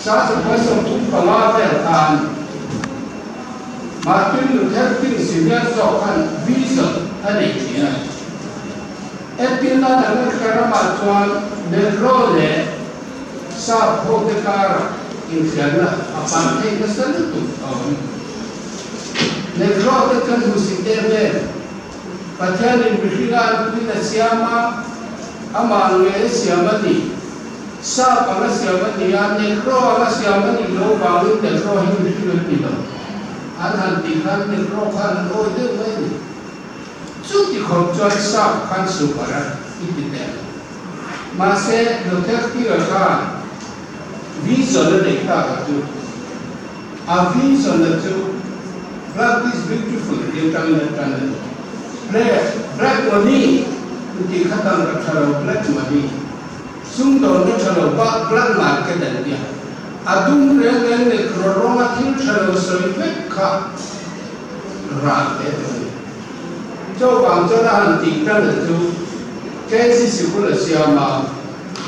35 vel khan Martin Luther King Senior zawk khan vision a nei thin a. Entirnan America ramah chuan Negro leh Sap hote karah inhriatna a pan theih nasa lutuk a awm. Negro te chuan hmusit em em Pathianin mihringa an puiin a siam a, amah nge a siam a ni? Sap anga siam a ni a, Negro anga siam a nih loh vangin Negro hi mihring an ni lo. An han tih khan Negro khan an awi deuh mai a ni. Chuti khawp chuan sap khan super a i ti tel. Mahse, Duterte-a khan vision a neih tak a chu. A vision a chu Black is beautiful tih atangin a tan a ni. Black, black money intih kha tangka tha lo black money, sumdawnna tha lo bak black market an tia. A dum reng reng leh rawrawnga thil tha lo sawi vek kha ral te a ni. Chuvang chuan a han tih tan a chu KC sikul a siam a,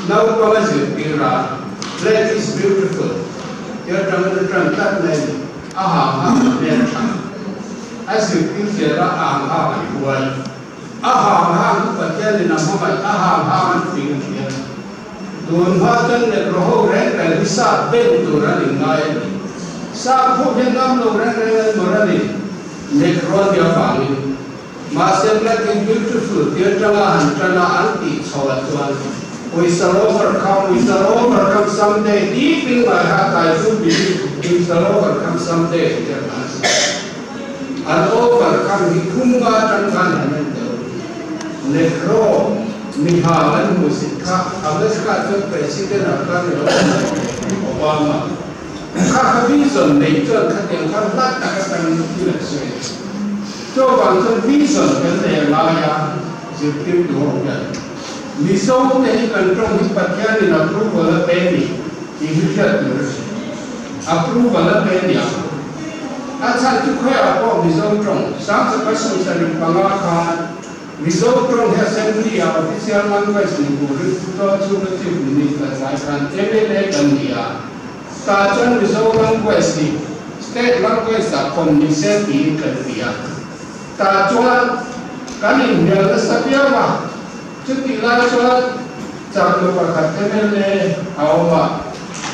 naupang a zirtir a, Black is beautiful tia tangin a tan tlat mai a ni. A hang hang a hmel tha. A zirtir zel a, a hang hang an huai. A hang hang chu Pathianin a hmangaih, a hang hang an fing a hria. Tun hma chuan Negro ho reng reng hi sap ben tur an inngai a ni. Sap ho hian ngam lo reng reng an mawr a ni. Negro a nia vangin. Mahse Black is Beautiful ti atanga han tan a an tih chho ah chuan We shall overcome, we shall overcome someday deep in my heart I do believe we shall overcome someday ti a hla sa. An overcome hi khum nga atang khan han en deuh. Negro miha an hmuhsit kha America chuan President ah khan i lo awm mai Obama. Kha kha vision nei chuan khatiang khan hlat tak atangin thil an sawi a ni. Chuvang chuan vision kan nei a ngai a, zirtirtu ho hian Mizo te hi kan tawng hi Pathianin approval a pe ni tih hi hriat tur a ni. Approval a pe ni ang. A chhan chu khawiah pawh Mizo tawng 1975 khan Mizo tawng hi Assembly ah official language ni turin Tuchawng chhunga Chief Minister tlai khan mla kan ni a, tah chuan Mizo language hi state language ah pawm ni se tiin kan ti a, tah chuan kan inhnial nasa viau a, chutih lai chuan chakna pakhat mla a awm a,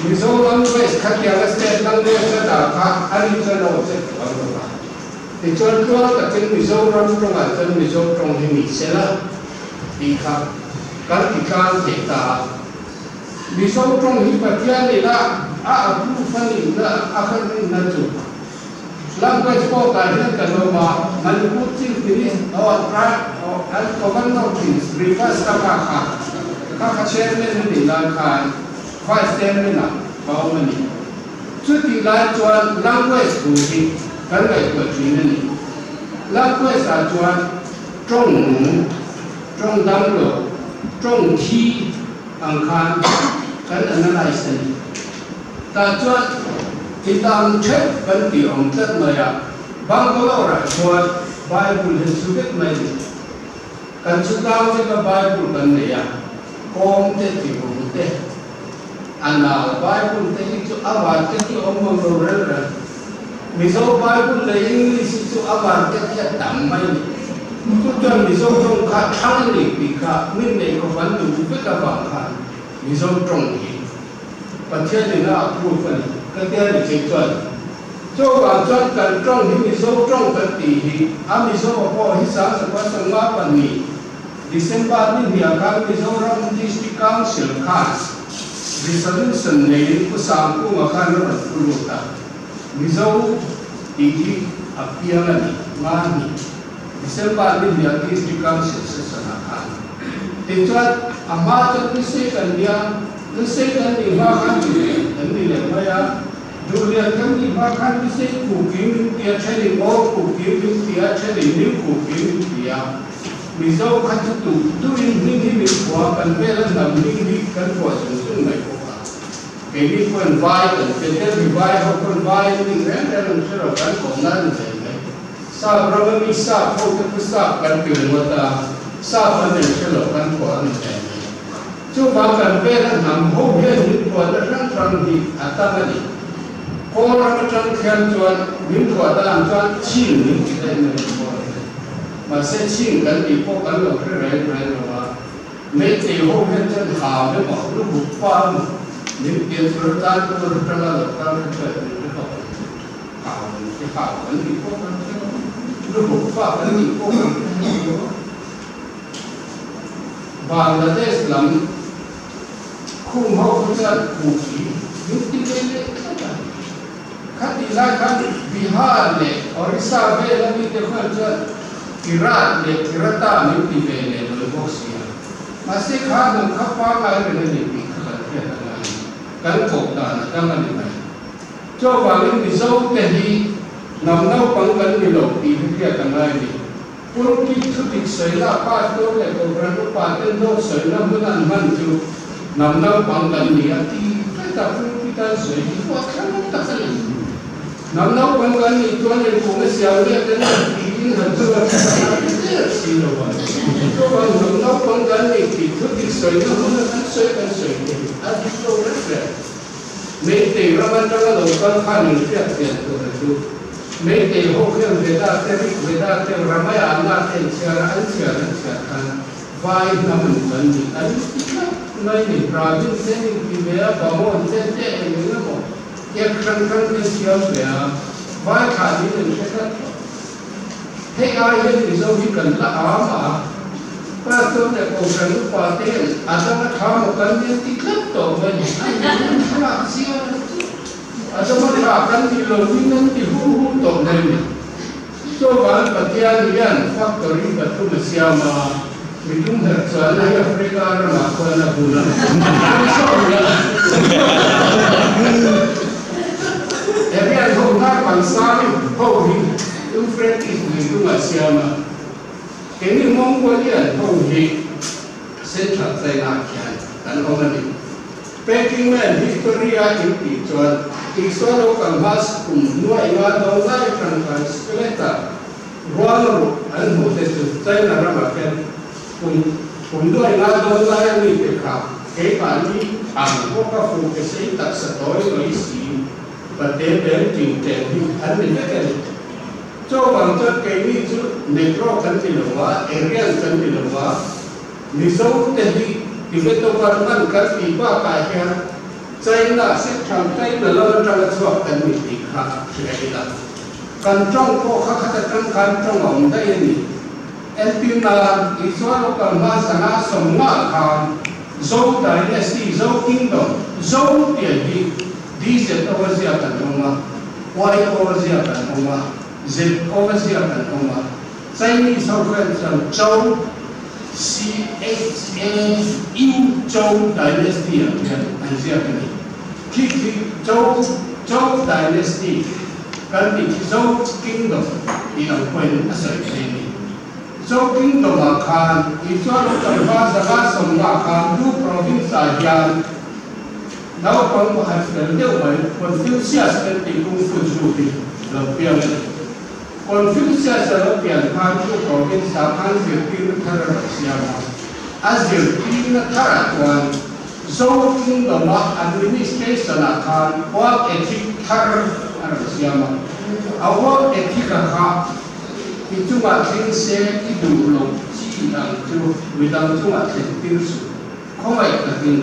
Mizo language khatianga state language a dah kha a rin chuan a object ang lo va. Tichuan tluang takin Mizoram tawngah chuan Mizo tawng hi ni sela tih kha kan ti tlang thei ta a. Mizo tawng hi Pathian ina a approve a nihna a ka rinna chu language board ah hian kan awm a, Manipur Chief Minister or an Governor thin Srivastava kha kha kha Chairman a nih lai khan Vice Chairman ah ka awm a ni. Chutih lai chuan language thu hi kan ngaihtuah thin a ni. Language ah chuan tawng nung, tawng dam lo, tawng thi ang khan kan analyse a ni. Tah chuan i dang theuh kan tih awm tlat mai a, Bangalore ah chuan Bible hi chu vek mai a ni. Kan chutlang veka Bible kan nei a, kawng te, tihum te, A nau Bible te hi chu a van te hi awm ang lo reng reng. Mizo Bible leh English hi chu a van te hi a tam mai ni. Chu chuan Mizo tawng kha thang ni tih kha min nei khawp an duh vek avang khan Mizo tawng hi Pathian in a approve a ni ka tia ni chei chuan. Chuvang chuan kan tawng hi Mizo tawng kan tih hi a Mizo a pawh hi 1952 December ni hniah khan Mizoram District Council khan resolution neiin Pu Sangkunga khan a rawn pu lut a, Mizo tih hi a piang a ni, mahni December ni hniah District Council session ah khan. Tichuan a hma chuan Lusei kan nia, Lusei kan nih hma khan Duhlian kan ni leh mai a, Duhlian kan nih hma khan Lusei Kuki min ti a, thenin Aw Kuki min ti a, thenin New Kuki min ti a. Mizo kha chu duh duhin hming hi min phuah, kan vela hnam hming hi kan phuah zung zung mai bawk a. Keini khuan vai kan che Delhi vai ho khuan vai an ning reng reng an hre lo, kan kawmna an zel mai. Sap rama mi sap ho te khu sap kan ti ringawt a, sap an en hre lo kan phuah an zel mai. Chuvang kan vela hnam ho hian min phuahna hrang hrang hi a tam a ni. Kawl ram atang khian chuan min phuah dan chuan chhing min ti daih mai ang maw le. Mahse chhing kan tih pawh kan lo hre reng reng lo a. Meitei ho hian chuan hau emaw lu buk pa emaw min pian chhur tan tur atanga lo kal kha chuan min hre hauh lo. Hau min ti hau kan tih pawh kan hre lo a, lu buk pa kan tih pawh kan hre hauh lo a. Bangladesh lam khum ho kha chuan kuki min ti ve leh tlat a. Khatih lai khan Bihar leh Orissa vela mite khuan chuan Kirat leh Kirata min ti ve leh lawi bawk si a. Mahse kha hnam kha pangngai reng a ni tih kha kan hriat a ngai a ni. Kan koh dan a dang a ni mai. Chuvangin Mizo te hi hnam naupang kan ni lo tih hi hriat a ngai a ni. Pulpit thudik sawina pastor leh kohhran upa ten dawt sawina hmun an hman chu hnam naupang kan ni a ti tlat a, pulpit an sawi hi huat thlang tak a ni. Hnam naupang kan nih chuan engkung a siam nge ten han tiin han chhuak hi ka hre der si lo a, chuvang hnam naupang kan nih tih thudik sawina hmun a kan sawi kan sawi te hi a dik lo reng reng. Meitei ram atanga lo kal khan in hriat pian tur a chu. Meitei ho khian Veda te Rig Veda te Ramayana te an chhiar a, an chhiar an chhiar khan vai hnam an kan ni an ti tlat mai ni. Brahmin te an inti ve a, Bamon te te eng eng emaw ek hrang hrang te an siam ve a, vai thlah niin an hre tlat tawh. Hei ai hian Mizo hi kan la am a, Pastor leh Kohhran upa te hian a dang a tha maw kan nia ti tlat tawh mai ni. A in thlak zia chu a dang a tha kan ti lo in an ti hu hu tawh mai ni. Chuvang Pathian hian factory pathum a siam a, midum herh chuanna hi Africa ramah khuan a hun a. Aryan ho hnar pangsang ho hi Euphrates lui dungah siam a, keini Mongolian ho hi Central China khian kan awm a ni. Peking Man history a intih chuan Isua lo kal hma kum nuaih nga dawn lai tangkai skeleton ruang ruh an hmuh te chu China ramah khian kum kum nuaih nga dawn lai a mi te kha keimahni ang bawka fu ke sei taksa tawi mai si pate beng ting teng hi an ni vek a ni. Chuvang chuan keini chu Negro kan ni lo a, Aryan kan ni lo a, Mizo te hi Tibeto-Burman kan tih bakah hian China, Sichuan, China lam atanga chhuak kan ni tih kha hria ila. Kan tawng pawh kha khat atang khan tawng a awm daih a ni. Entirnan, Isua local hmasanga sawmnga khan Zhou Dynasty, Zhou Kingdom, Zhou tih hi DZ over ziak an awm a, Y over ziak an awm a, Z over ziak an awm a. Chinese ho khan chuan Zhou, CHAU, Zhou Dynasty ah hian an ziak a ni. Khi khi Zhou, Zhou Dynasty kan tih khi Zhou Kingdom tih ang pawhin a sawi thei a ni. Zhou Kingdom ah khan Isua lo tlangval zanga sawmna khan Lu Province ah hian naupang pakhat fel deuh mai Confucius kan tih Kung Fu Zhu hi lo piang a ni. Confucius a lo pian khan chu province ah khan zirtirna thar a rawn siam a, a zirtirna tharah chuan Zhou Kingdom a administration ah khan work ethic thar a rawn siam a, a work ethic a kha i chungah thleng se i duh loh chi ang chu midang chungah thlen tir suh, khawngaih takin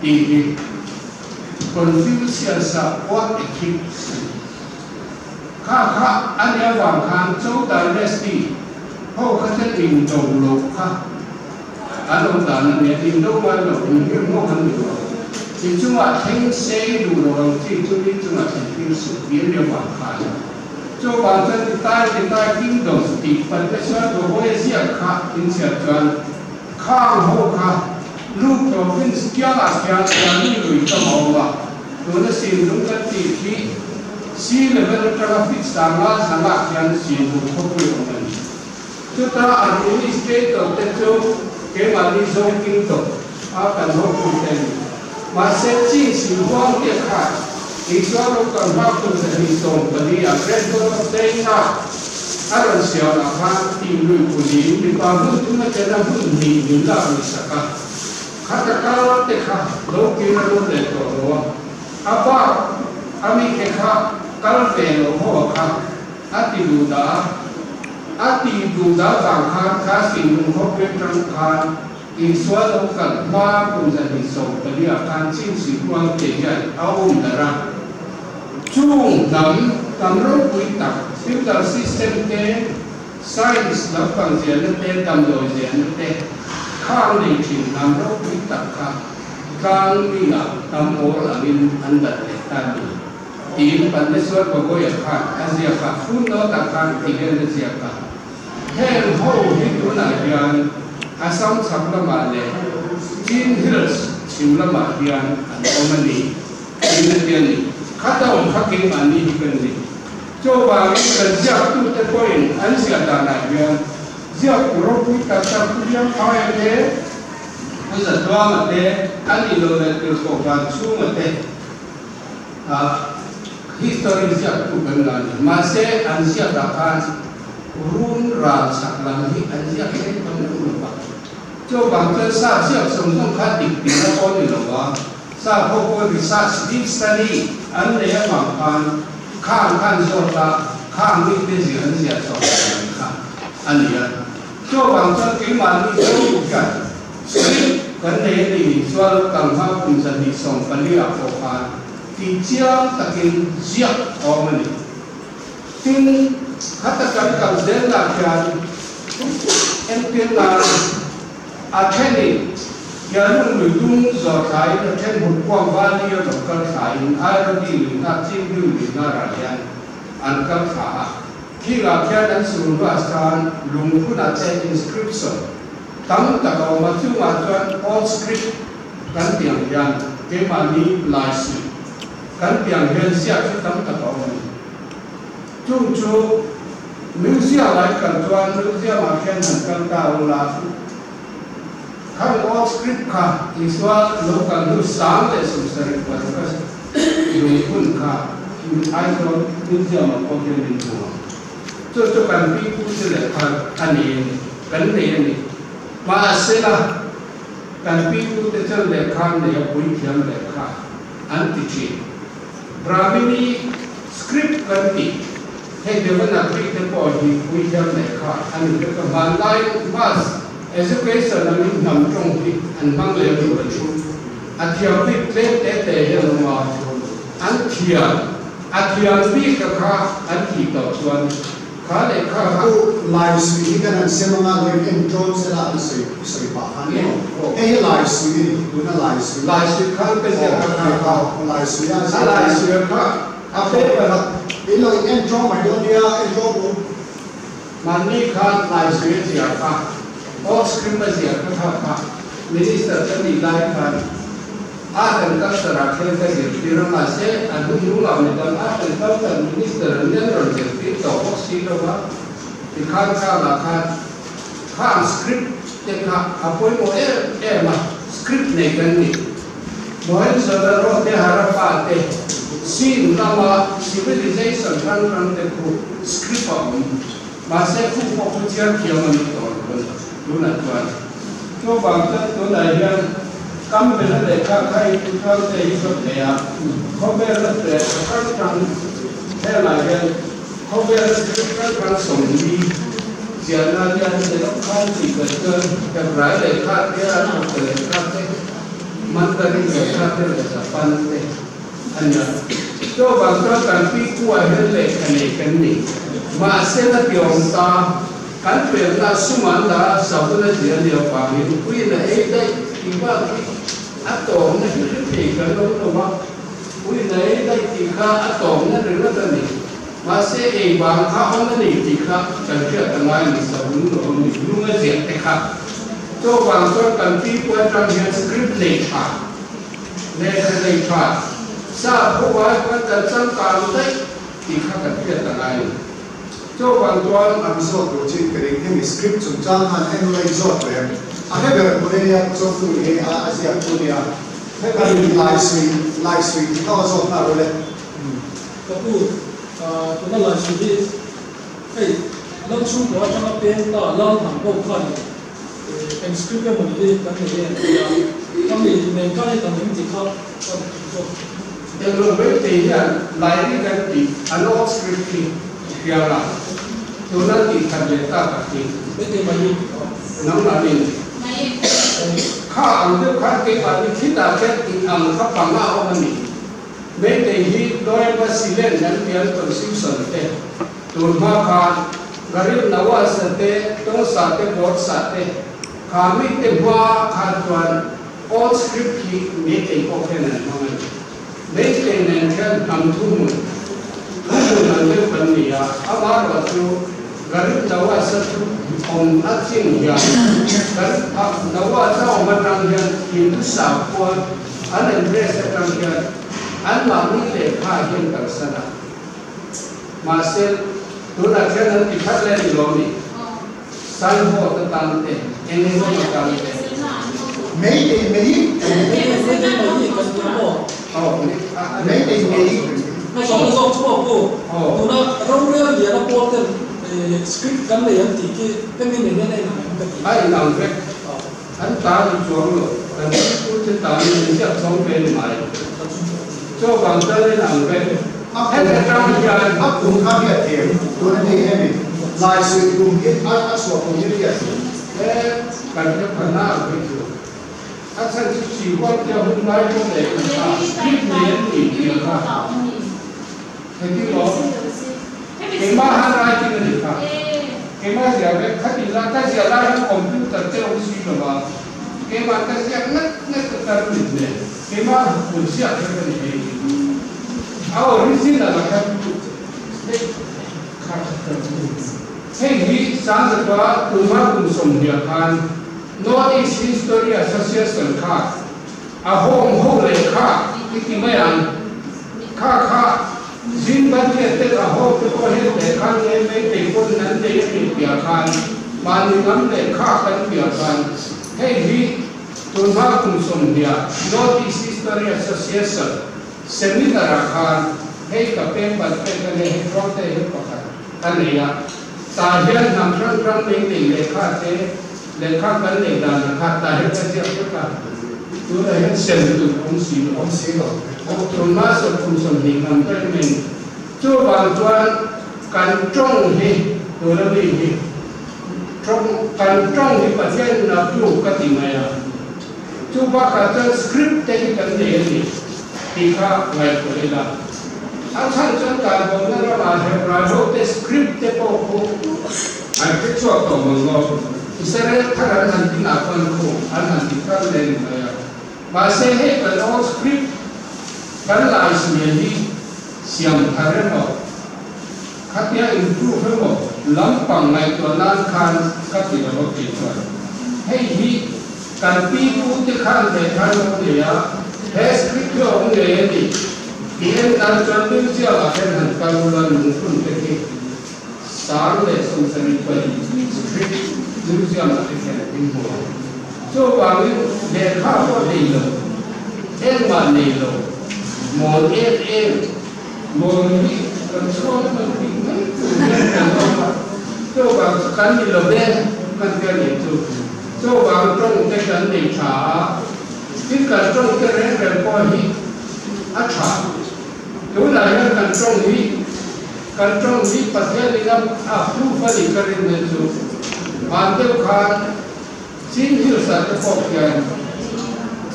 tih hi Confucius a work ethic a ni. Kha kha a nih avang khan Zhou Dynasty ho kha chuan indo loh kha an awm dan a nia, indo ngai loh inhir ngawk an duh lo. I chungah thleng sei duh lo ang chi chu mi chungah thlen tir suh tih a nih avang khan chuvang chuan Titai Titai Kingdom tih Pateshwar Gogoi a ziak kha inchhiar chuan khang ho kha Lu Province kiangah khian Rani lui kam a awm a. Tuna Sinlung kan tih khi sea level atanga feet sanga zangah khian Sinlung khawpui awm a ni. Chuta administrator te chu keimahni Zo Kingdom a kan hotute a ni. Mahse Chin Sinhuang te kha Isua lo kal hma kum 240 ah Great Wall of China a rawn siamah khan tih lui pulin mipa hmun thum atana hmun hnih min lak ni sak a. Khata kal te kha lo kir a rum leh tawh lo a, a bak a mite kha kal ve lo ho a kha a ti duh dah a, a ti duh dah vang khan kha Sinlung khawpui atang khan Isua lo kal hma kum 214 ah khan Chinsi Huang te hian a um darh a. Chung hnam tam ropui tak feudal system te, Science lampang ziahna te, damdawi ziahna te khang nei thin hnam ropui tak kha tlang mi ah tam awl angin an dat leh ta ni tiin Pandeswar Gogoi-a khan a ziak a, footnote ah khan ti hian a ziak a, Heng ho hi tunah hian Assam chhak lamah leh Chin Hills chhim lamah hian an awm a ni tiin a ti a ni. Khata awm kha keimahni hi kan ni. Chuvangin kan ziaktute pawhin an ziah danah hian ziaktu ropui tak tak Pu Biangphaia te, Pu Zatluanga te, a nih loh leh Tirhkoh Vanchhunga te history ziaktu kan ngah a ni. Mahse, an ziakah khan run ral chak lam hi an ziak hlei ta meuh lo va. Chuvang chuan sap ziak zawng zawng kha dik tihna pawh a ni lo va, sap ho pawh research, deep study an nei avang khan Khang khan zawt a, khang mite ziah an ziah chhuah ve ang kha a ni a. Chuvang chuan keimahni zo hian script kan nei a ni chuan kan hma kum 214 ah pawh khan tih chiang takin ziak a awm a ni. Tin, khata kan kal zelnah hian entir nan A thenin Hianung lui dung zawh thlaiin a then hmun kuang vali a rawn kal thlaiin Airodi luihna Chinriu luihna rah hian an kal thla a. Khingah khian an sur hnuah chuan lungphunah te inscription tam tak a awm a, chungah chuan old script kan tih ang hian keimahni lai suih kan tih ang hian ziak hi tam tak a awm a ni. Chung chu Museum ah i kal chuan Museum ah khian han kal ta ula, khang old script kha Isua lo kal hnu 1076 a lungphun kha Aizawl Museum ah pawh hian min hmu ang. Chu chu kan pi pu te leh kha a ni a ni, kan nei a ni. Mahsela kan pi pu te chuan lehkha an nei a, puithiam lehkha an ti thin. Brahmini script kan tih hei Devanagari te pawh hi puithiam lehkha a ni vek a, hmanlai mass education angin hnam tawng hi an hmang lem lo a ni. A thiam bik tlem te te hi an awm a, an thiam a thiam bik a kha an tih tawh chuan Kha leh kha kha. Pu Lai Sui hi kan han sem anga lo in en ṭawm sela an sawi sawi pah khan maw? Hei hi Lai Sui a ni, tuna Lai Sui. Lai Sui khan ka ziak a kha kha. Lai Sui a ziak. A Lai Sui a kha a paper khat. In lo in en ṭawm mai dawn nia, en ṭawm u. Mahni khan Lai Sui a ziak a, off script a ziak kha kha kha Minister ka nih lai khan. Art and Culture ah khian ka zirtir a, mahse a hnung ah midang Art and Culture Minister an nen rawn zirtir tawh bawk si lo a, tikhan khang ah khan khang script te kha a pawimawh em em a, script nei kan ni. Mohenjo-daro te Harappa te Sind lama civilization hrang hrang te khu script a awm, mahse khu pawh khu chhiar thiam a ni tawh lo a ni tunah chuan. Chuvang chuan tunah hian Campbell-a lehkha kha i thu chuan te hi ka pe a, khawvela lehkha hrang hrang helaiah hian khawvela script hrang hrang 40 ziahna hian tlem khan tih belh chuan Hebrai lehkha te, Arab lehkha te, Mandarin lehkha te leh Japan te a ni a. Chuvang chuan kan pi pu-ah hian lehkha nei kan ni. Mahse la ti awm ta. Kan pelna sum an dah a, savun a zia nia vangin puiin a ei daih tih bak hi a tawmna hi hre thei kan lo lo a, puiin a ei daih tih kha a tawmna ringawt a ni. Mahse ei vang kha awm a ni tih kha kan hriat a ngai a ni, savun lo awm ni, lung a ziah te kha. Chuvang chuan kan pipu atang hian script nei tha, lehkha nei tha, sap ho ai khan kan changkang daih tih kha kan hriat a ngai a ni. Chuvang chuan an zawt tur chin ka ring hemi script chungchang khan en ula i zawt reng a he ber Korelia chawmtu hi a a ziak tu nia he kan lai sui lai sui ti kha a zawt nghal rawh le. Ka pu, tuna lai sui hi hei lal chhungkua atanga peng ta lal hnam ho khan. Eng script emaw ni hi kan nei em ti a, ka mi nen khan heta min ti kha ka duh zawk. Englo Meitei hian Lairi kan tih an old script hi hria la, tuna tih khat leh tak a thi. Meitei mai hi aw. Nangmah nin kha ang deuh khan keimahni khitah khian in ang kha panga a awm a ni. Meitei hi Loemba Silen an pian constitution te Tun hma khan Garib Nawaz-a te, Tawngsa te, Bawrhsa te kha mite hma khan chuan old script hi Meitei pawh hian an hmang a ni. Meitei nen hian hnam thuhmun, thuhmun ang deuh kan ni a, amaherawh chu Garib Nawaz-a thu awm a chin hian Garib Nawaz-a awm atang hian Hindu sakhua an embrace atang hian anmahni lehkha hian kalsan a. Mahse, tunah khian an ti khat leh ni lo mi? Signboard atan te, eng eng atan te. Meitei mei Meitei mei hi kan ti maw? Meitei mei. Zawk zawk chu maw pu? Tuna rorel liana pawl ten script kan nei an tih khi hemi nen hian a inang em ka ti. A inang vek. An ta ni chuang lo, kan thilpur te ta ni min ziak chhawng ve ni mai. Chaw vang tal in ang vek. Heta tang hian. A kum kha hriat thiam tun a ni hemi lai suih kum hi a chhuah kum hi hriat thiam. He kan hre pha na ang hi chu a chhan chu si huam tia hun lai pawh nei kan ta script nei an ni tih kha heti maw keimah han writing a ni kha. Keimah ziah vek kha ti la, ka ziah lai hian computer te awm si lo a, keimah ka ziak ngat ngat ka tar mit nen, keimah hun ziak vek a ni hei. A original a kha chu hei kha hei hi Sangzatwa tunhma kum sawmhnih khan North East History Association kha a hawng ho leh kha i ti mai ang kha kha Zin Budget te a hawk te pawh hian lehkha nge Meitei pawn an nei a nih piah khan mahni lam lehkha kan piah khan hei hi tunhma kum sawmhnih North East History Association seminar ah khan hei ka paper pek a nia hei Ruangte hi pakhat a nei a tah hian hnam hrang hrang Meitei lehkha te lehkha kan nei dan ah kha tah hian ka ziak vek a tunah hian sem tur awm si lo. Awm si lo. Tunhma sawmthum 20 lam ka en in chuvang chuan kan tawng hi tuna mi hi tawng kan tawng hi Pathian in a approve ka ti mai a, chu bakah chuan script te hi kan nei a ni tih kha ngaihtuah ila. A chhan chuan Kalbawmna ramah Hebrai ho te script te pawh khu an hre chhuak tawh mang maw? Israel thar an han dinah chuan khu an han ti thar leh ni mai a. Mahse hei kan old script kan laismia hi siam thar emaw, khatia improve emaw lampang ngaihtuah nan khan ka ti lo a kei chuan hei hi kan pi pu te khan lehkha an lo nei a, he script hi a awm ngei a ni tih en nan chuan museum ah hian han kal ula lungphun te khi 1072 script museum ah te khian in hmu ang. Chuvangin lehkha pawh nei lo, engmah nei lo, mawl em em, mawl hi kan chhuang hman bik mai tur hian kan awm a, chuvang chu kan ni lo ve kan tia nih chu. Chuvang tawng te kan nei tha a, tin kan tawng te reng reng pawh hi a tha. Tunah hian kan tawng hi kan tawng hi Pathian in a approve a nih ka rin mai chu. Van deuh khan. Chin Hills ah te pawh khian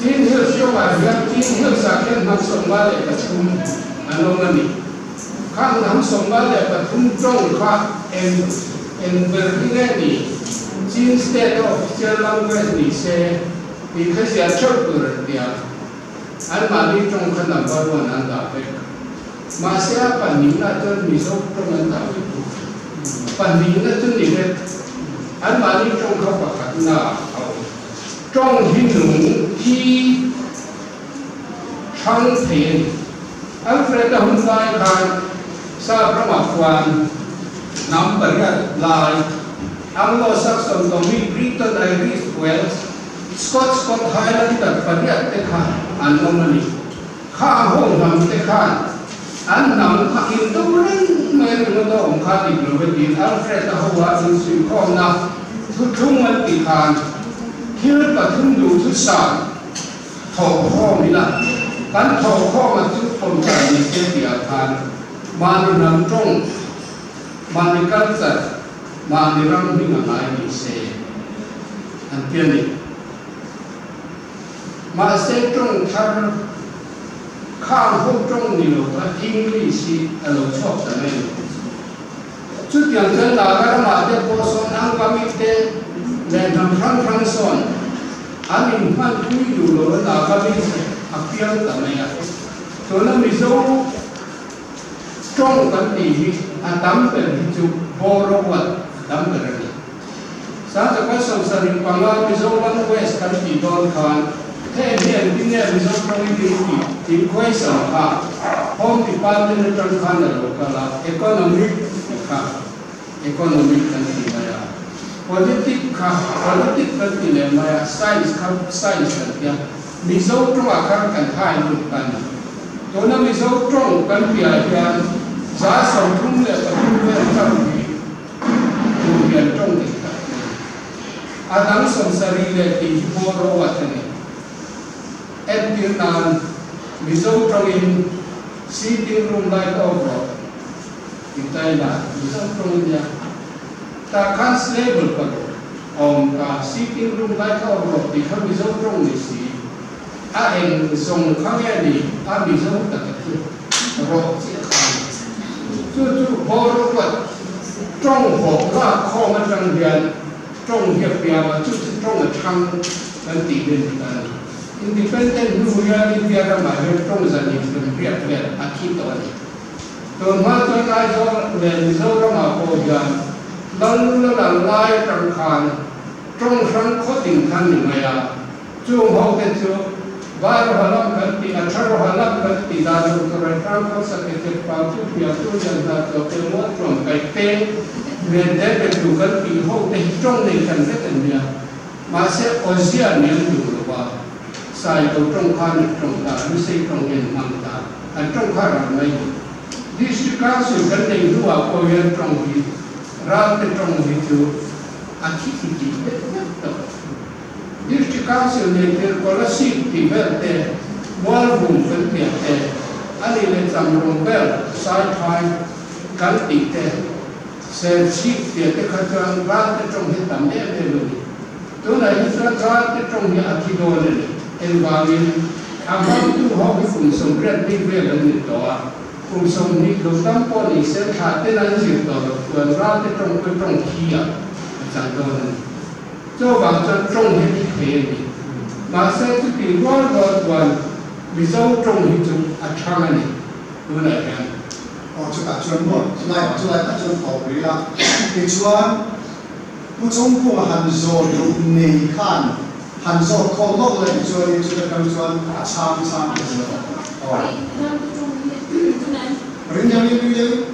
Chin Hills rawngah hian Chin Hills ah khian hnam 53 an awm a ni. Khang hnam 53 tawng kha eng eng ber hi nge ni? Chin State a official language ni se tih kha ziah theuh tur an ti a, anmahni tawng kha number one an dah vek. Mahse a pahnihna chuan Mizo tawng an dah vek bawk. Pahnihna chu ni vek. Anmahni tawng kha pakhatna a awm. Tawng hi nung thi hrang thei a ni. Alfred-a hun lai khan Sap ramah khuan hnam pariat lai, Anglo-Saxon, Domi, Briton, Irish, Welsh, Scots, Scot, Highlander pariat te kha an awm a ni. Kha a ho hnam te khan an hnam kha in do reng mai ringawt a awm kha dik lo e tiin Alfred a ho a insuihkhawmna thuthlung an tih khan. Thil pathum duhthusam thawhkhawm ila, kan thawhkhawma chu pawmdan ni se tihah khan mahni hnam tawng, mahni culture, mahni ram hming a ngai ni se an ti a ni. Mahse tawng thar khang ho tawng ni lo kha English hi a lo chhuak ta mai a ni. Chutiang chuan Naga ramah te pawh sawn Angkami te leh hnam hrang hrang sawn an inhman pui duh lo a Nagamese a piang ta mai a. Tuna Mizo tawng kan tih hi a tam ber hi chu Borowat a tam ber a ni. Sangchakua 75 Mizo language kan tih dawn khan heng hi engtin nge Mizo tawngin in tih tih question kha Home Department atang khan a lo kal a, Economic kha Economic kan ti mai a, Politic kha Politic kan ti leh mai a, Science kha Science kan ti a, Mizo tawngah khan kan hai lut ta a ni. Tuna Mizo tawng kan piah hian 33 vel chauh hi Tur hian tawng dik tak a ni. A dang 70 leh tih hi pawh ro a a ni. Entir nan Mizo tawngin sitting room light off rawh ti ta ila Mizo tawng a nia. Tah khan syllable paruk a awm ta, sitting room light off rawh tih kha Mizo tawng ni si. A eng zawng kha nge ni a Mizo taka chu rawh chiah kha a ni. Chu chu Boruat tawng hawk lak khawm atang hian tawng hi a piang a, chu chu tawng a thang kan tih nen ni ta a ni. Independent hnu hian India ramah hian tawng zan inhlemriat vel a thi tawh a ni. Tun hma chuan Aizawl leh Mizoramah pawh hian Lalnuna lang lai atang khan tawng hrang khawtin khan ni mai a. Chung ho te chu Vairoha lam kan tih a Tharoha lam kan tih dan lo tur an hrang khawsa te te pang chu hriat tu lian hna chaw te mual tuam kaih te nen te pe tu kan tih ho te hi tawng nei hran vek an nia. Mahse Awzia ni an duh lo a, Sai ko tawng khan an tawng ta, Lusei tawng hi an hmang ta, an tawng kha ral mai ni. District Council kan nei hnuah pawh hian tawng hi ral te tawng hi chu a thi thi tih vek vek tawh. District Council nei tir Kolasib tih vel te, Mualvum kan piah te, a nih leh Chamrung vel Saiphai kan tih te, Serchhip piah te kha chuan Ralte tawng hi tam em em a ni. Tunah hi chuan Ralte tawng hi a thi dawn a ni. Engvangin a hmangtu ho hi kum 80 mi vel an ni tawh a, kum 20 lo tam pawh ni se thla ten an zir tawh loh chuan Ralte tawng pawh tawng thi ah a chang dawn a ni. Chuvang chuan tawng hi thi thei a ni. Mahse chuti rual rual chuan Mizo tawng hi chu a thang a ni tunah hian. Aw chutah chuan maw chulai chulai tah chuan tawp rih la tichuan Pu Chawngkunga han zawl duh nei khan han zawt khawm lawk la tichuanin chuta tang chuan a chhang chhang ta zel a. Aw. Ring deuhin ring deuhin.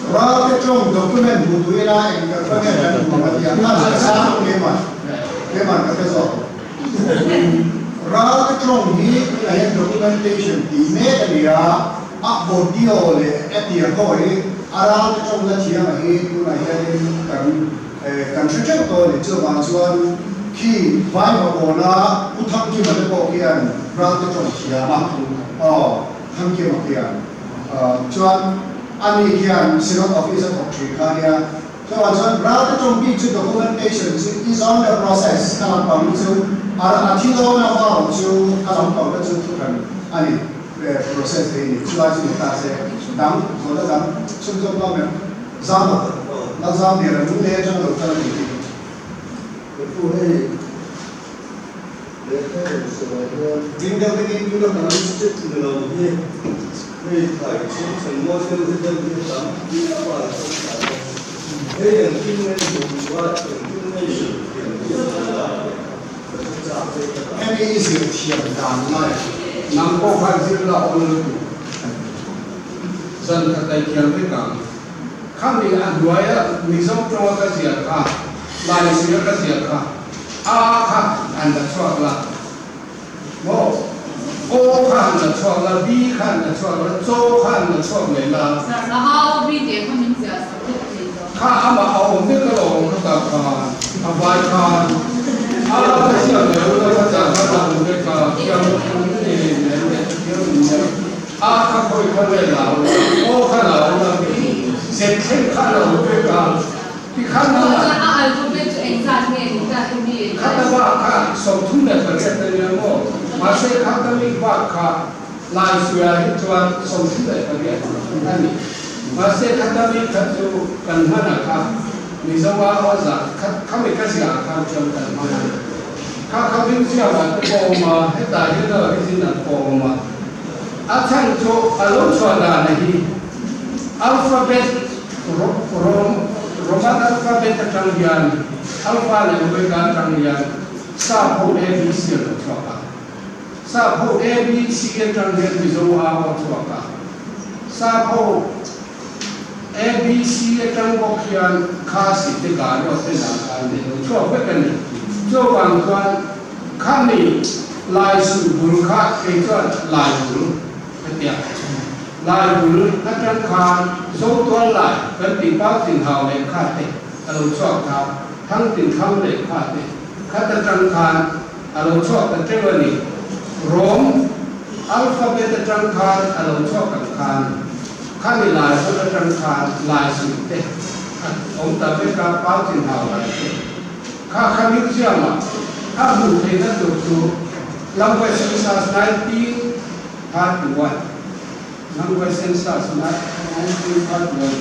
Ralte tawng document hmu tu ila eng ka kha nge kan hmu ang a ti a, kha chu ka chhang keimah keimah ka hre zawk. Ralte tawng hi tunah hian documentation tih mek a ni a, a audio leh a tiang ho hi a ralte tawng la thiam a hi tunah hianin kan kan hre teuh tawh a ni. Chuvang chuan khi Vaivakawn-a Pu Thangkima te pawh khian Ralte tawng thiam a, aw Thangkima khian chuan ani khian Synod Office a thawk thin kha a nia. Chuvang chuan Ralte tawng bik chu documentation chu is on the process kha lampang chu a thi dawn a vau chu kha lampang te chu thuhran a ni process te hi ni. Chulai chu ni ta se dang zawhna dang chhunzawm lo em? Zam a, la zam ber a lung leh atang lo kal a ni tih. Ka pu hei lehkha rawn sawi hian. Ding deuh vek in tuna kan step ni lo hi hei thai chhung chhan mawi deuh hi deuh hi a tam viau a an chhung thai a hei engtin nge duh duh a engtin nge zir thiam hi an la ka hre chak hei ka dah. Hemi i zir thiam dan lai. Nang pawh khan zir la awm lutuk. Zan khat ai thiam vek ang. Khami a hnuaia Mizo tawnga ka ziah kha, Laisuia ka ziah kha, a kha an la chhuak la maw? O kha han la chhuak la, B kha han la chhuak la, Cho kha han la chhuak leh la. A O B tih kha min ziah sak vek thei zawk. Kha amah a awm vek alawm khatah khan a vai khan a ka ziak leh lo la khatah khan a awm vek a, thiam nen leh thiam nen A kha khawi kha nge la awm a, O kha la awm a, B Z thleng kha a la awm vek a. Tikhan a Chuan a alphabet chu engzat nge ni ta hi mi? Khata bak kha 38 a nia maw? Mahse khata mi bak kha Laisuia hi chuan 38 a ni. Mahse khata mi kha chu kan hman a kha Mizo a aw zah kha khami ka ziah ah khan chuan kan hman a. Kha kha museum ah te pawh a awm a, hetah hian a original pawh a awm a. A chhan chu a lo chhuah dan a hi alphabet Roman alphabet atang hian alpha leh omega atang hian sap ho ABC a lo chhuak a. Sap ho ABC atang hian Mizo a aw chhuak a. Sap ho ABC atang bawk hian Khasi te Garo te Naga te lo chhuak vek a ni. Chuvang chuan khami Lai suh bul kha kei chuan Lai bul ka ti a. Lai bul atang khan Zotual Lai kan tih Pau Tin Hau leh kha te a lo chhuak ta, Thang Tin Thang leh kha te khat atang khan a lo chhuak ta teuh a ni. Rom alphabet atang khan a lo chhuak ang khan khami Lai bul atang khan Lai suih te a awm ta vek a, Pau Tin Hau Lai te kha kha museum ah a hmuh theihna tur chu Language Census 1931 Language Census 1931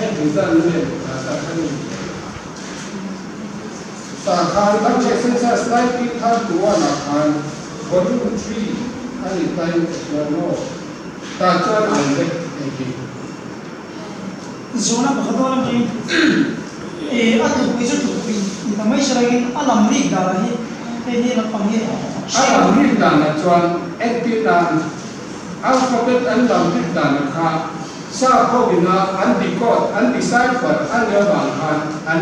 he engzat nge ta kha ni tah khan Language Census 1931 ah khan Volume 3 a ni ta in ka hria maw tah chuan a awm vek hei hi. Zawhna pakhat dawn a ni. A tlukpui chu tlukpui ni ta mai selakin a lam rik danah hi hei hi lampang hi A lam rik danah chuan entir dan alphabet an lam rik danah kha sap ho ina an decode an decipher a nia vang khan an.